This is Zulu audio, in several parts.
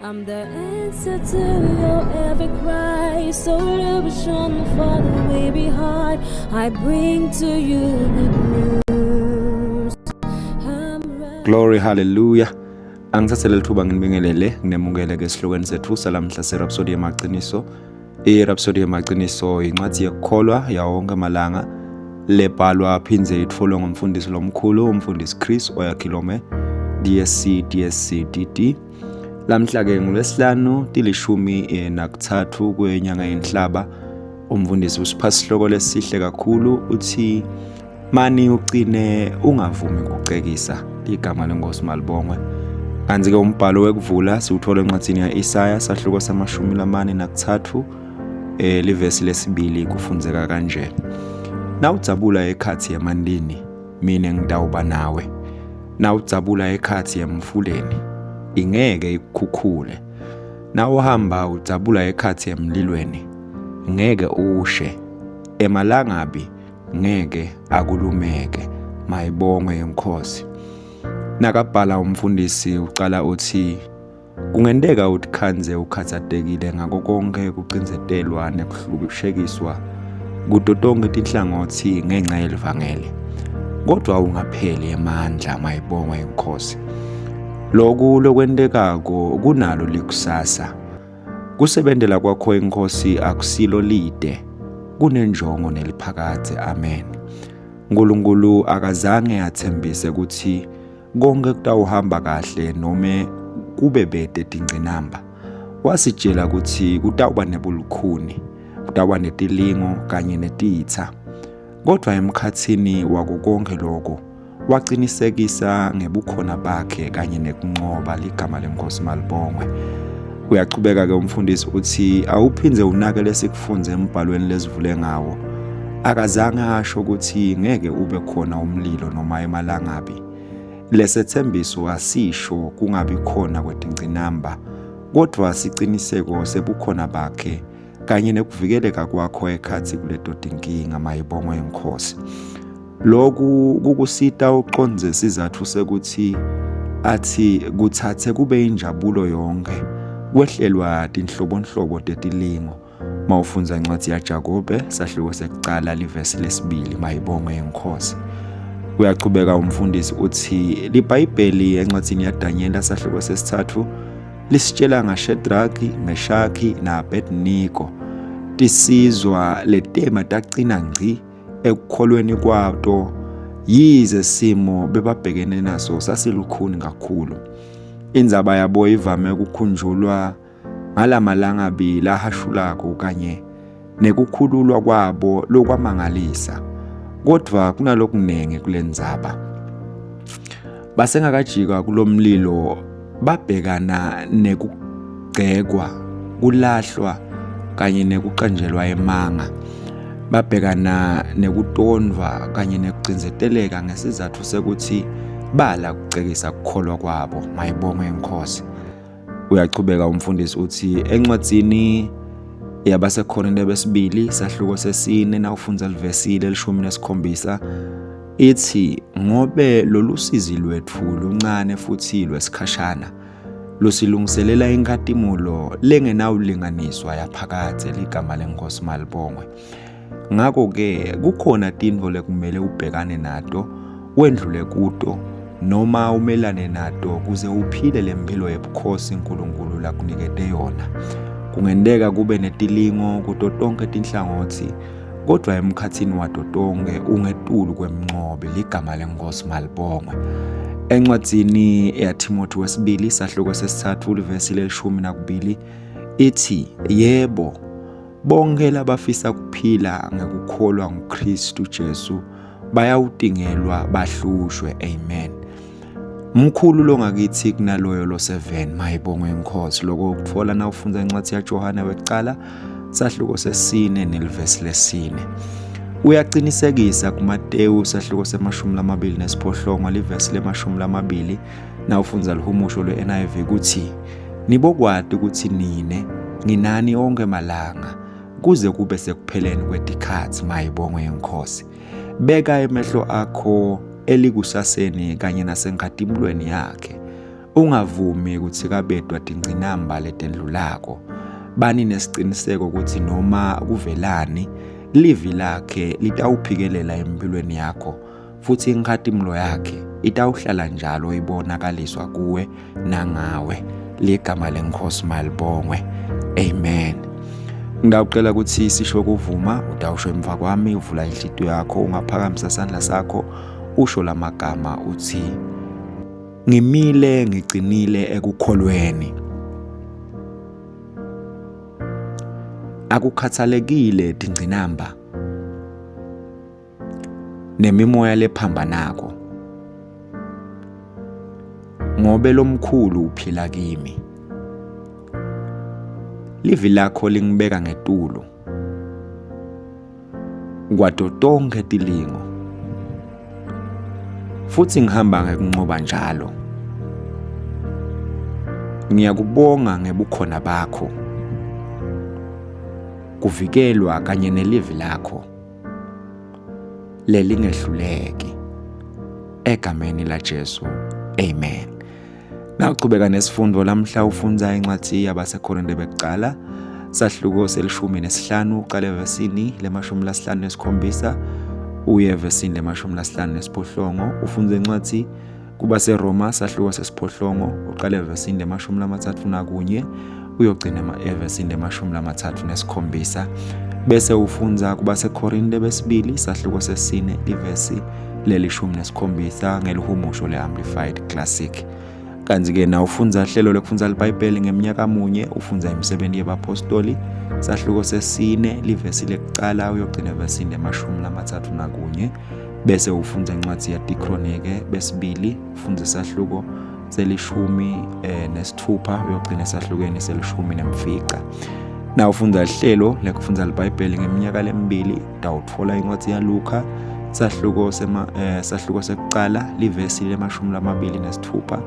I'm the answer to your every cry, solution for the weary heart. I bring to you good news. I'm right. Glory, hallelujah. Angithathe leli thuba nginibingelele, nginemukele ke esihlokweni sethu salamhla seRhapsody yamaqiniso. IRhapsody yamaqiniso incwadi yokukholwa yawo wonke amalanga lebhalwa phindze itfolwe ngumfundisi lomkhulu umfundisi Chris Oyakhilome DSC DSC DD. Lamhla ke ngolwesihlanu tilishumi 3 kwenyanga yenhlaba, umfundisi usipha sihloko lesihle kakhulu, uthi mani ucine ungavumi ukucekisa. Igama lenkosi malibongwe. Kanti ke umbhalo wekuvula siwuthola encwadini ya-Isaya sahluko sama-43 livesi lesibili, kufundzeka kanje: Nawudzabula ekhathi emandini, mina ngitawuba nawe. Nawudzabula ekhathi emfuleni, ingeke ikukhukhule. Nawuhamba udzabula ekhathi emlilweni, ngeke ushe. Emalangabi ngeke akulumeke. Mayibongwe inkosi. Nakabhala umfundisi ucala uthi kungenteka utikhandze ukhathatekile ngako konke kucindzetelwa nekuhlukushekiswa kuto tonke tinhlangothi ngenxa yelivangeli, kodwa ungapheli emandla. Mayibongwe inkosi. Loku lokwentekako kunalo likusasa. Kusebentela kwakho inkosi akusilo lide, kunenjongo neliphakadze. Amen. Nkulunkulu akazange athembise ukuthi konke kutawuhamba kahle nome kube bede tingcinamba. Wasitshela ukuthi kutawuba nebulukhuni, kutawuba netilingo kanye netitha. Kodwa emkhathini wako konke lokho, waqinisekisa ngebukhona bakhe kanye nekunqoba. Ligama lenkosi malibongwe. Uyachubeka ke umfundisi uthi awuphindze unake lesikufunze embhalweni lesivule ngawo. Akazange asho ukuthi ngeke ube khona umlilo noma emalangabi. Lesethembiso asisho kungabi khona kwetingcinamba, kodwa siciniseko sebukhona bakhe kanye nekuvikeleka kwakho ekhathi kuleto tinkinga. Mayibongwe inkosi. Lokhu kukusita uqondze sizathu sekuthi athi kuthathe kube injabulo yonke kwehlelwa tinhlobonhlobo tetilingo. Mawufundza incwadi yaJakobe sahluko sekucala livesi lesibili. Mayibongwe inkosi. Uyachubeka umfundisi uthi liBhayibheli encwadini yaDanyela sahluko sesithathu lisitshela ngaShedraki, Meshaki naAbednego. Tisizwa letema tacina ngci ekukholweni kwato, yize simo bebabhekene naso sasilukhuni kakhulu. Indzaba yabo ivame ukukhunjulwa ngalamalangabi lahashulako kanye nekukhululwa kwabo lokwamangalisa, kodwa kunalokunengi kulendzaba. Basengakajika kulomlilo babhekana nekugcekwa, kulahlwa kanye nekuqanjelwa emanga. Babhekana nekutondvwa kanye nekucindzeteleka ngesizatfu sekuthi bala kucekisa kukholwa kwabo. Mayibongwe inkosi. Uyachubeka umfundisi uthi encwadzini yabaseKhorinte besibili sahluko sesine nawufundza livesile 17 ithi ngobe lolu sizi lwethu luncane futhi lwesikhashana, lusilungiselela inkatimulo lengenawulinganiswa yaphakadze. Ligama lenkosi malibongwe. Ngakho-ke kukhona tintfo lekumele ubhekane nato, wendlule kuto noma umelane nato kuze uphile lempilo yebukhosi uNkulunkulu lakunikete yona. Kungenteka kube netilingo kuto tonke tinhlangothi, kodwa emkhathini wato tonke ungetulu kwemnqobi. Ligama lenkosi malibongwe. Encwadzini yaThimothi wesibili sahluko sesithathu livesi 12 ithi yebo, bonke labafisa kuphila ngekukholwa nguKristu Jesu bayawutingelwa bahlushwe. Amen. Mkhulu longakithi kunaloyo loseveni. Mayibongwe inkosi. Lokho ukuthola nawufundza incwadi yaJohane wekucala sahluko sesine nelivesi lesine. Uyaqinisekisa kuMateyu sahluko se-28 livesi le-20 nawufundza lihumusho lwe-NIV ukuthi nibokwati ukuthi nine nginani onke malanga kuze kube sekupheleni kwetikhathi. Mayibongwe inkosi. Beka emehlo akho elikusaseni kanye nasenkatimulweni yakhe. Ungavumi kutsikabetwa tingcinamba letendlulako. Bani nesiciniseko kutsi noma kuvelani, livi lakhe litawuphikelela emphilweni yakho futsi inkhatimulo yakhe itawuhlala njalo ibonakaliswa kuwe nangawe. Ligama leNkhosi malibongwe. Amen. Ngitawucela ukuthi sisho kuvuma, utawusho emva kwami, uvula inhlitiyo yakho, ungaphakamisa sandla sakho, usho lamagama uthi ngimile ngicinile ekukholweni. Akukhathalekile tingcinamba nemimoya lephambanako ngobe lomkhulu uphila kimi. Livi lakho lingibeka ngetulu kwato tonkhe tilingo futhi ngihamba ngekunqoba njalo. Ngiyakubonga ngebukhona bakho, kuvikelwa kanye nelivi lakho lelingehluleki. Egameni laJesu, amen. Nawuchubeka nesifundo lamhla ufundza incwadi yabaseKorinte bekucala sahluko selishumi nesihlanu uqale evesini lemashumi lasihlanu nesikhombisa uye evesini lemashumi lasihlanu nesiphohlongo ufundze incwadi kubaseRoma sahluko sesiphohlongo uqale evesini lemashumi 31 uyogcina evesini lemashumi 37 bese ufundza kubaseKorinte besibili sahluko sesine ivesi lelishumi nesikhombisa ngelihumusho le-Amplified Classic. Kanti-ke na ufundza hlelo lekufundza liBhayibheli ngeminyaka munye ufundza imisebenzi yebapostoli sahluko sesine livesi lekucala uyogcina evesini lemashumi 31 bese ufundza incwadi yaTikronike besibili ufundze sahluko selishumi 6 uyogcina esahlukweni selishumi nemfica. Na ufundza hlelo lekufundza liBhayibheli ngeminyaka lemibili utawutfola incwadzi yaLukha sahluko sema sahluko sekucala livesi lemashumi 26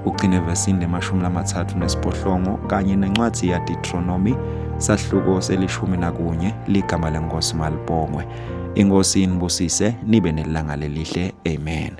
ugcine evesini lemashumi 38 kanye nencwadzi yaDeuteronomy sahluko selishumi nakunye. Ligama leNkosi malibongwe. Inkosi inibusise nibe nelanga lelihle. Amen.